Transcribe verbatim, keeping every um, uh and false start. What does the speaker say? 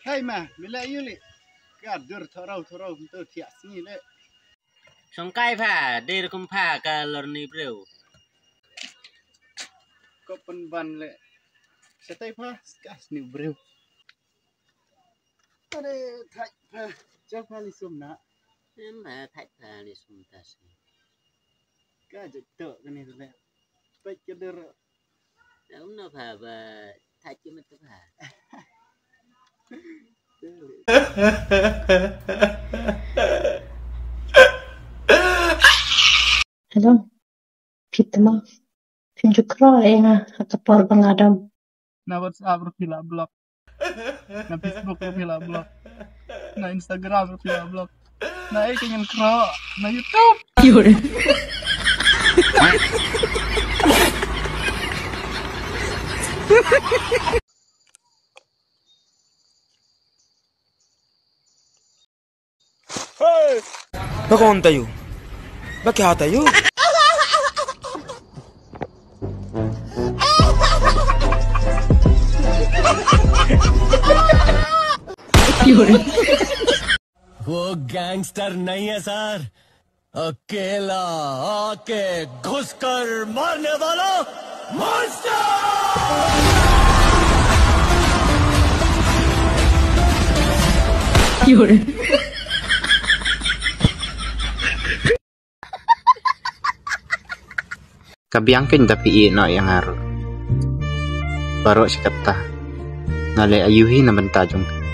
Hai ma, mila yuli. Ka dur thorau thorau kumto thiah sngi le. Song kai pha, dei rukum pha ka lorni breu. Ko pynban le. Satai pha, ka sni breu. Are thai pha, jang pha li sum na. Em pha thai pha li sum ta si. Ka jek to kani le. Pek ke dur. Em no pha ba thai ki mat pha. Hello. Phi tma. Phi ju kro e nga ha ka por ba nga dam. Na WhatsApp ruh phi la block. Na Facebook ruh phi la block. Na Instagram ruh phi la block. Na ai kingen kro. Na YouTube. Ba kong tayu? Ba kya tayu? वो गैंगस्टर नहीं है सर, अकेला आके घुसकर मारने वाला मॉन्स्टर। Ka biang kein da phi ïeh noh ïa nga ruh. Baroh shi katta nga leh aïu hi na bynta jong phi.